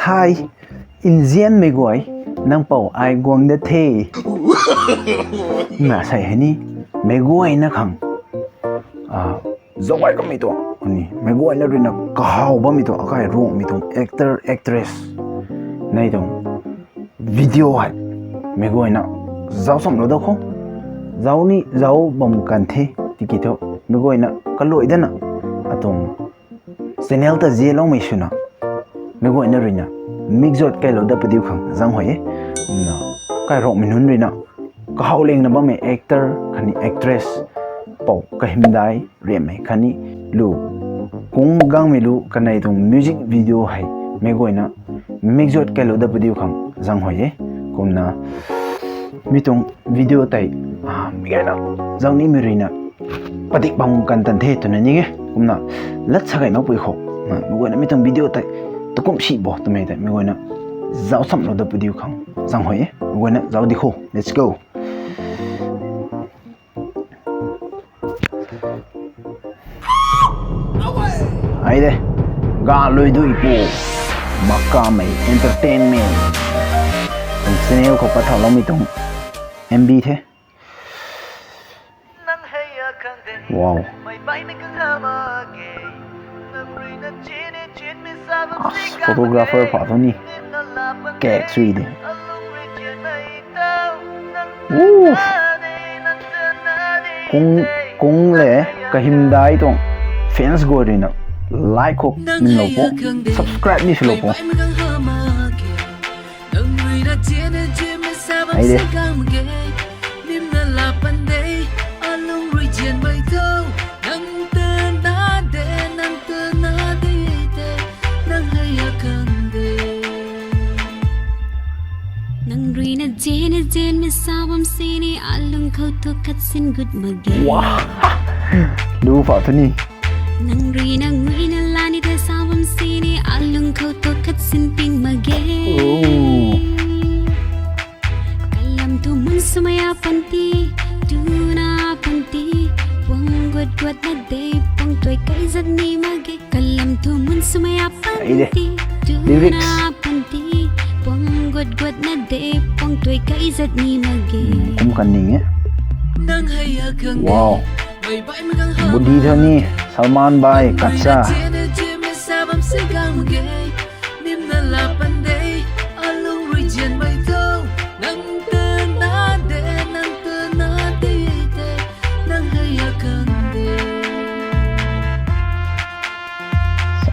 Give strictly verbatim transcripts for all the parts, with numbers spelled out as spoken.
Hi, nzianmei guay, nang pou ai guang da the. Na sei hei ni, meic guayna khang, ah, zauc ai kamei tuang, ni, meic guayna ruina kahaw bammei tuang, akai Ruangmei tuang actor, actress nei tuang video hei meic guayna zauc samlou da khou. Zauc ni zauc bam kan the, tiki thu meic guayna kaluai dana atuang channel ta zialoumei swna meic guayna ruina mikzat kailou dat padiu khang zaeng huay e. Kumna kai Ruangmei nunc ruina kahaw lengna bammei actor khatni actress, pou kahymdai riammei khatni lu, kung gangmei lu kanei tuang music video hei meic guayna mikzat kailou dat padiu khang zaeng huay e. Kumna mi tuang video tei, ah, meic guayna zauc nimei ruina padik bam kan tan the twna ning e. Kumna lat sa gay nau pui khou, na, meic guayna mi tuang video tei takum si bo twmei tei meic guayna zauc samlou dat padiu khang zaeng huay e. Meic guayna zauc di khou. Let's go. Ai de, Galuidui Pu, Makamei Entertainment tuang channel khou pathaoloumei tuang M V the. Wow. As photographer pha thu ni kak sui de. Uff. Kung, kung le kahymdai tuang fans guay ruina like khou nimlou po, subscribe ni swlou po. Ai de. Nang ruina zian e, zianmei sa bam sini alung khou thu khat sin gut mak ge. Wow. Lu pha thu ni. Nang ruina nguina lani the sa bam sini alung khou thu khat sin ping mak ge. Oh. Kalam thu mun swmei a panty, tuna panty, puang guat guatna de, puang tuai kai zat ni mak ge. Kalam thu mun swmei a panty, tuna panty, puang guat guatna de, puang tuai kai zat ni mak ge. Kum kan ning e. Wow. Body tho ni, Salman bhai, Katsa.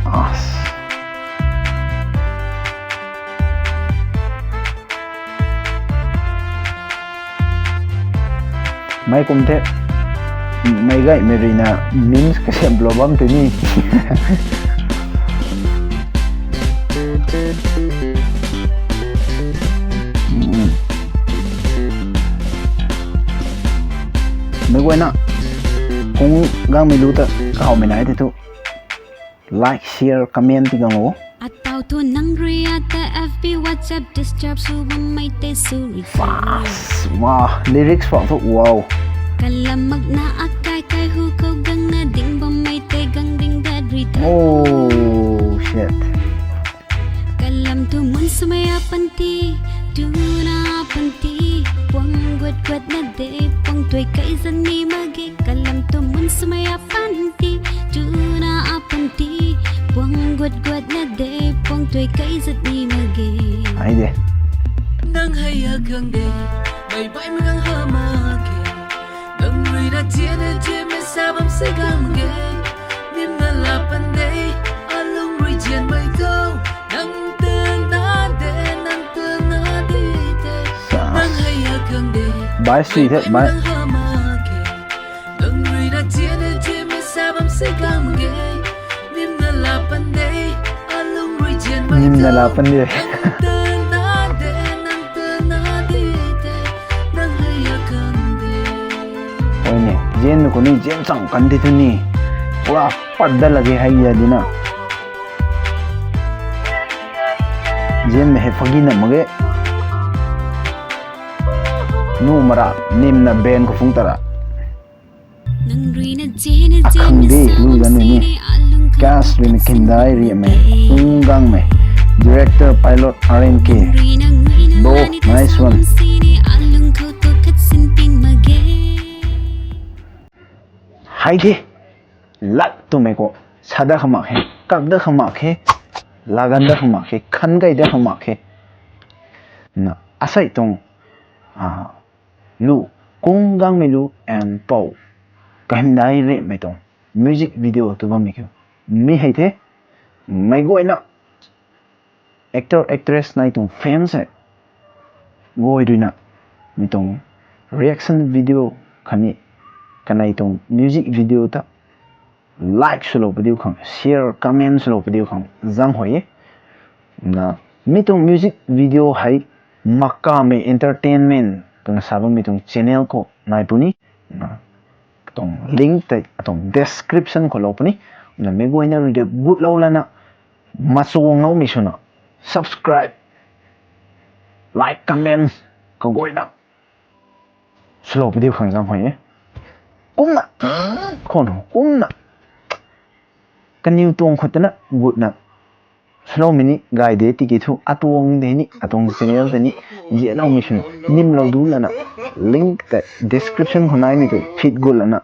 As. Mei kum the, meic guaymei ruina memes kasiamlou bam tu ni. Meic guayna kung gangmei lu ta kahawmei nai the thu like, share, comment ti gang o. Atau thu nang rui ata F B, WhatsApp disturb sw bammei tei sw ri. Fast. Wow, lyrics pha thu, wow. Kalam makna akai kai hu khou gangna ding bammei tei gang ding dat ri tho. Oh shit. Kalam thu mun swmei a panty, tuna panty, puang guat guatna de, puang tuai kai zat ni mak ge. Kalam thu mun swmei a panty, tuna a panty, puang guat guatna de, puang tuai kai zat ni mak ge. Ai de. Nang hei a khang de, mei baihmei khang ha mak ge. Nang ruina zian e, zianmei sa bam se gang ge. Nimna la pan de, alung rui zianmei tho. Nang tana de, nang tana de te. Nang hei a khang de, bai sui the, bai. Nang ruina zian e, zianmei sa bam se gang ge. Nimna la pan de, alung rui zianmei tho. Nimna la pan de. Nang tana de, nang tana de te. Nang hei a khang de. Oi ne, zianmei khou ni zian chang kan de thu ni. Pura pat dat lak ge hei ya dina. Zianmei hei phagina mak ge. Nu mara, nimna ben khou phung tara. Nang ruina zian e, akhang de lu dan ni. Kas ruina kindai riamei, ung gangmei. Director Pilot R N K. Bro, nice one. Hei the, lat twmei khou, sa dat khang mak khe, kak dat khang mak khe, lagan dat khang mak khe, khan gay dat khang mak khe. Na, asei tuang, ah, lu, kung gangmei lu, and pou, kahymdai remei tuang music video tw bammei khou. Mi hei the, meic guayna, actor, actress nai tuang fans hei guay ruina, mi tuang reaction video khatni kanei tuang music video ta like swlou padiu khang, share, comment swlou padiu khang zang huay e. Na, mi tuang music video hei Makamei Entertainment twna sa bammei tuang channel khou nai puni. Na, atuang link tei atuang description khou lou puni. Na, meic guayna rui de gutlou lana, machuangloumei swna, subscribe, like, comment, kaguayna swlou padiu khang zang huay e. Kumna, khou kumna, kaniw tuang khou tana gutna swloumei ni gay de tiki thu, atuang de ni, atuang channel tei ni, zianloumei swna nimlou du lana, link tei description khou naimei tei fit gut lana,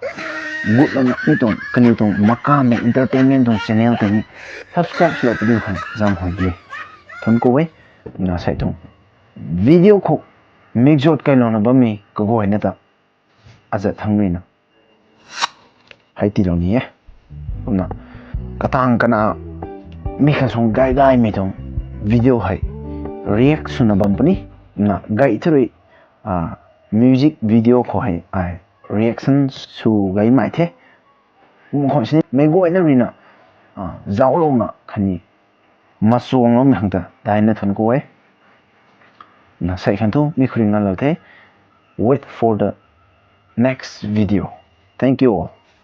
gut lana, mi tuang, kaniw tuang Makamei Entertainment tuang channel tei ni subscribe swlou padiu khang zang huay e. Thuanc ku e. Na, sei tuang video khou mikzat kailouna bammei kaguayna ta azat thangc ruina hei tiilou ni e. Kumna, katang kana mi kha suang gay gaymei tuang video hei react swna bam puni. Na, gay thu rui, ah, music video khou hei ai reaction sw gaymei the. Kum khou sini meic guayna ruina, ah, zauclouna khatni machuangloumei khang ta daina thuanc ku e. Na, sei khang thu mi khou rui ngalou the. Wait for the next video. Thank you all.